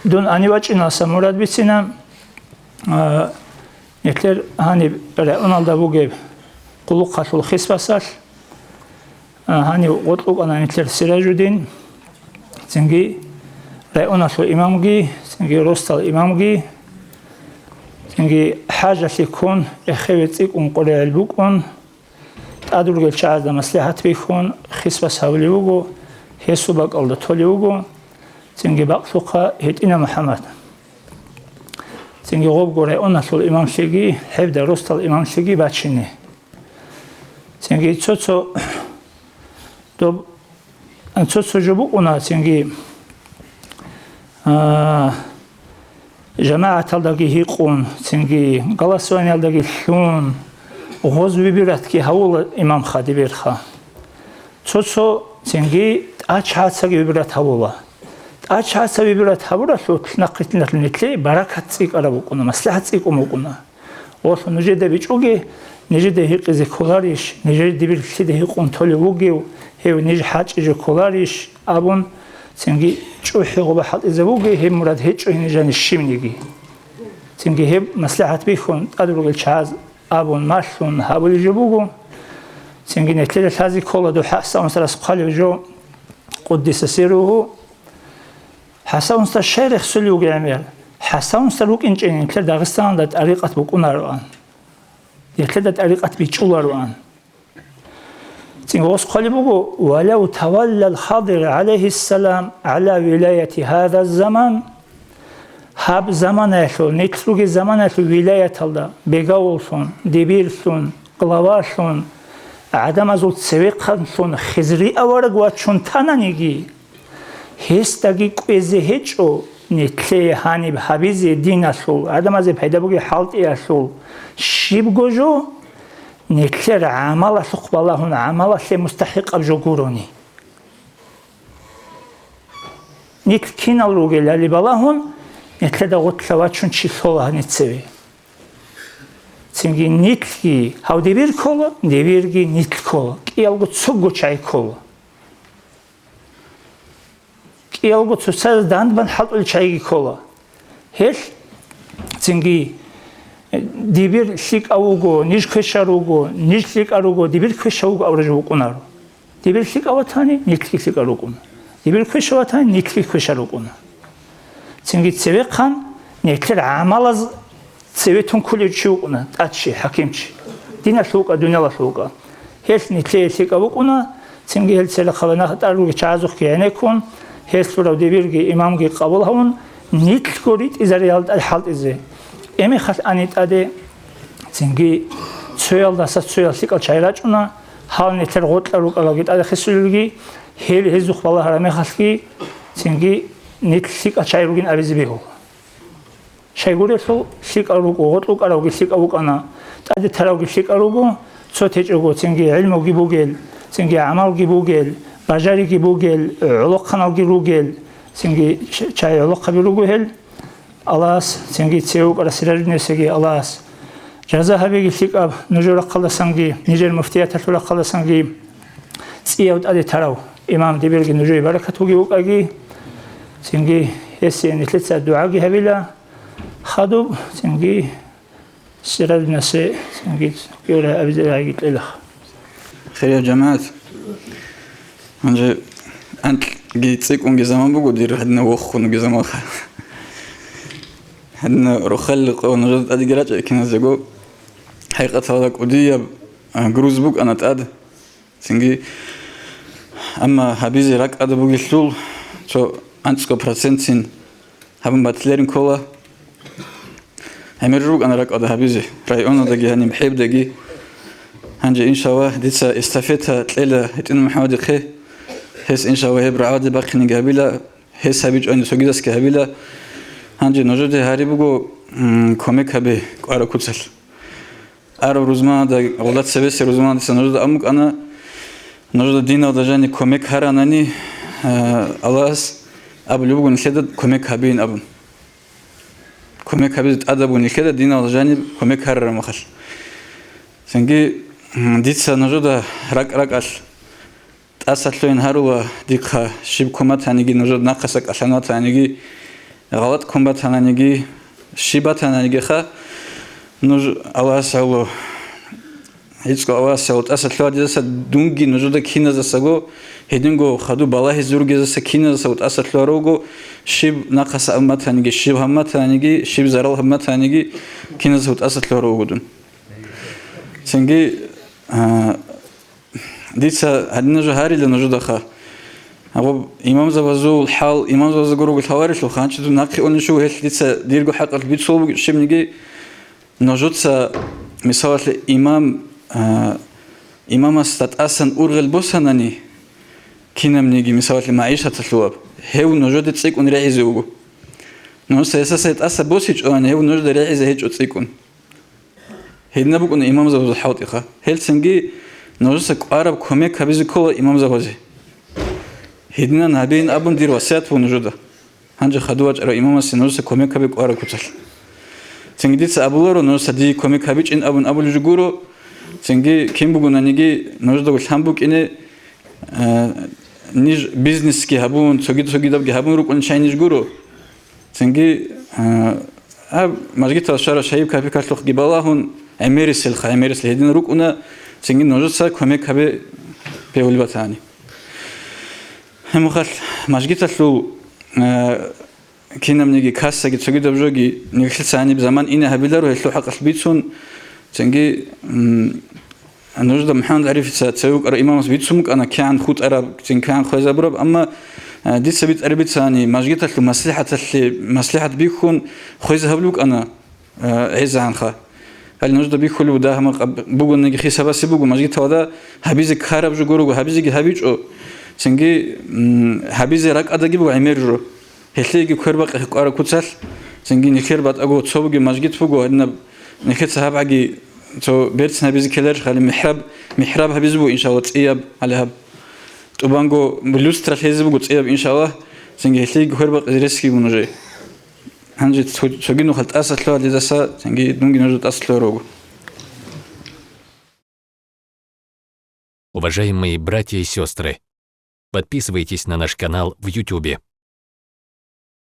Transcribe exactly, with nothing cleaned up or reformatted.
Дун гьанив вачӀиналдаса мурад бицина, а, нилъер гьаниб районалда бугеб Къулухъалъул хисбасалъ, а, гьанив гъоркь вукӀана нилъер Сиражудин, цинги районалъул имамги, цинги росдал имамги, цинги хӀажалъи ккун, эхеве цӀикӀкӀун къоригӀел букӀун, тӀад ругел чагӀазда маслихӀат бихьун, хисбас гьавулев вуго, гьесул бакӀалда толев вуго, цинги бакълъухъа ГьитӀина МухӀаммад. Цинги гъобго районалъул имамлъиги, гьебда росдал имамлъиги бачине. Цинги цо-цо доб-, цо-цо жо букӀуна, цинги, а, жамагӀаталдаги гьикъун, цинги голосованиялдаги лъун, гъоз выбиратги гьавула имам хадиберха. Цо-цо цинги тӀач-гӀацаги выбират гьавула. ТӀач-гӀаца выбират гьабуралъулъ нахъисиналъ нилъее баракат цӀикӀкӀараб букӀуна, маслихӀат цӀикӀкӀун букӀуна. Гъолъ нужеда бичӀчӀуге, нижеда гьикъизе кколарищ, нижер дибир лъида гьикъун толев вугев, гьев ниж хӀачӀизе кколарищ абун, цинги чӀухӀи гъоба хӀалтӀизе вуге, гьеб мурад гьечӀо гьениб жаниб щибниги. Цинги гьеб маслихӀат бихьун, тӀад ругел чагӀаз абун малъун гьабулеб жо буго. Цинги нилъеда лъазе ккола духӀа ХӀасан устарас хъвалеб жо, къуддиса сирругьу. ХӀасан устар щай рехсулев вугев гӀемер? ХӀасан устар вукӀинчӀин нилъер Дагъистаналда тӀарикъат букӀунароан, нилъеда тӀарикъат бичӀчӀулароан. Цинги гъос хъвалеб буго: «Ва лав таваллал Хадир гӀалайгьиссалам гӀала вилаяти гьаза заман», гьаб заманаялъул, нилъ ругел заманаялъул вилаяталда бегавуллъун, дибирлъун, главалъун, гӀадамазул цевехъанлъун Хизри авараг вачун тананиги, гьесдаги кӀвезе гьечӀо нилъее гьаниб гьабизе диналъул, гӀадамазе пайда бугеб хӀалтӀиялъул щибго жо, нилъер гӀамалалъухъ балагьун, гӀамалалъе мустахӀикъаб жо гурони. Нилъ кинал ругелали балагьун, нилъеда гъорлъа вачун чи лъола гьаниб цеве. Цинги нилъги гьав дибир ккола, дибирги нилъ ккола, кӀиялго цого чагӀи ккола. КӀиялго цоцазда дандбан хӀалтӀулел чагӀиги ккола. Гьелъ цинги, э, дибир лъикӀав вуго, ниж квешал руго, ниж лъикӀал руго, дибир квешав вуго абураб жо букӀунаро. Дибир лъикӀав ватани, нилъги лъикӀал рукӀуна. Дибир квешав ватани, нилъги квешал рукӀуна. Цинги цевехъан нилъер гӀамалаз цеве тункулев чи вукӀуна, тӀадчи, хӀакимчи. Диналъул вукӀа, дуниялалъул вукӀа. Гьелъ нилъее лъикӀав вукӀуна, цинги гьел церехъабазухъ тӀад ругел чагӀазухъги гӀенеккун, гьелъ лъурав дибирги имамги къабул гьавун, нилъго ритӀизариял тӀад хӀалтӀизе. Гьеб мехалъ ани тӀаде, цинги цоялдаса цоял лъикӀал чагӀи рачӀуна, гьал нилъер гъоркьа рукӀаралги тӀаде хисулелги, гьел гьезухъ балагьараб мехалъги, цинги нилъ лъикӀал чагӀи ругин абизе бегьула. Щайгурелъул лъикӀал руго, гъоркь рукӀаравги лъикӀав вукӀана, тӀаде таравги лъикӀал руго, цо течӀого, цинги гӀилмуги бугел, цинги гӀамалги бугел, бажариги бугел, гӀолохъаналги ругел, цинги чагӀи гӀолохъаби руго гьел. Аллагьас цинги цеве вукӀарасел ражунесеги Аллагьас жаза гьабеги лъикӀаб нужер рахъалдасанги, нижер муфтияталъул рахъалдасанги цӀияв тӀаде тарав имам дибирги нужее баракат бугев вукӀаги, цинги гьесие нилъеца дугӀаги гьабила. Хадуб, цинги Сиражудинасе, цинги кӀиора абизе рагӀиги кьела. Хириял жамагӀат, гьанже анкьги цӀикӀкӀунги заман буго дир гьадинав вохун вугеб заманха. Гьадинав рохел къо нужеда тӀадеги рачӀа киназего, хӀакъикъаталда кӀудияб, а, груз букӀана тӀад. Цинги, амма гьабизе ракӀада бугелъул, цо анцӀго процентцин гьабун батилерин ккола. ГӀемер рукӀана ракӀада гьабизе, районалдаги гьаниб хӀебдаги. Гьанже, иншаллагь, дица эстафета кьела ГьитӀина МухӀаммадихъе. Гьес, иншаллагь, гьеб рагӀаде бахъинеги гьабила, гьес гьабичӀони цогидасги гьабила. Гьанже нужеде гьари буго, м, кумек гьабе кӀвараб куцалъ. Араб рузманалда, гъолда цебесеб рузманалдаса нужеда абун букӀана, нужеда диналда жаниб кумек гьаранани, а, Аллагьас абулеб буго нилъеда кумек гьабеин абун. Кумек гьабизе тӀадаб буго нилъеда диналда жаниб кумек гьарараб мехалъ. Цинги, м, дица нужеда ракӀ-ракӀалъ тӀасалъугьин гьарула дихъа, щиб ккун батаниги, нужер нахъаса кӀалъан батаниги, гъалатӀ ккун батананиги, щиб батананигиха, нуж Аллагьас гьавло. ГӀицӀго Аллагьас гьавло тӀасалъугьадизаса дунги нужеда киназасаго, гьединго хадуб балагьизе ругезаса киназасаго тӀасалъугьаравго, щиб нахъаса абун батаниги, щиб гьабун батаниги, щиб зарал гьабун батаниги, киназасаго тӀасалъугьаравго дун. Цинги, а, Дица гьадинаб жо гьарила нужедаха. Гьаб имамзабазул хӀал, имамзабазда гурого лъаларелъул, ханчи дун нахъе унищ вугев, гьелъ дица дирго хӀакъалъ бицулеб буго щибниги, нужеца, мисалалъе, имам, а, имамасда тӀасан ургъел босанани, кинабниги, мисалалъе, магӀишаталъулаб, гьев нужеде цӀикӀкӀун регӀизе вуго. Нужеца гьесда тӀаса босичӀони, гьев нужеда регӀизе гьечӀо цӀикӀкӀун. Гьединаб букӀуна имамзабазул хӀалтӀиха. Гьелцинги нужеца кӀвараб кумек гьабизе ккола имамзабазе. Гьединан гьабеин абун дир васият буго нужеда. Гьанже хадув вачӀарав имамасе нужеца кумек гьабе кӀвараб куцалъ. Цинги дица абуларо, нужеца дие кумек гьабичӀин абун абулеб жо гуро. Цинги кин бугонаниги нужеда вулъан букӀине, э, ниж бизнесги гьабун, цоги-цогидабги гьабун рукӀун чай ниж гуро. Цинги, а, а, мажгитал щварав шайиб капикалъухъги балагьун, гӀемерисел, ха, гӀемерисел гьедин рукӀуна, цинги нужеца кумек гьабе бегьулеб батани. Гьебмехалъ мажгиталъул, а, кинабниги кассаги цогидаб жоги нилъеца гьаниб заман ине гьабиларо гьелъул хӀакъалъ бицун, цинги, м, Нужеда МухӀаммад ГӀарифица цеве вукӀарав имамас бицун букӀана, кигӀан хутӀараб, цин кигӀан хвезабураб, амма, э, дица битӀараб бицани, мажгиталъул маслихӀаталъе, маслихӀат бихьун хвезе гьабулеб букӀана, э, гӀезегӀанха. Гьале нужеда бихьулеб буго, дагь гьамакъаб бугониги хисабасе буго, мажгиталда гьабизе ккараб жо гурого, гьабизеги гьабичӀо, цинги, м, гьабизе ракӀадаги буго гӀемер жо. Гьелъиеги квербакъи кӀвараб куцалъ, цинги нилъер батӀаго цо бугеб мажгит буго, гьадинаб нилъеца гьабгӀаги цо берцин гьабизе ккеларищ, гьале михӀраб, михӀраб гьабизе буго, иншалла, цӀияб, гьале гьаб. ТӀубанго люстра лъезе буго цӀияб, иншалла, цинги гьелъиеги квербакъизе ресги буго нужее. Гьанже цо-, цоги нухал тӀасалъугьалидаса, цинги дунги нужер тӀасалъугьарав вуго. Уважаемые братья и сестры, подписывайтесь на наш канал в Ютубе.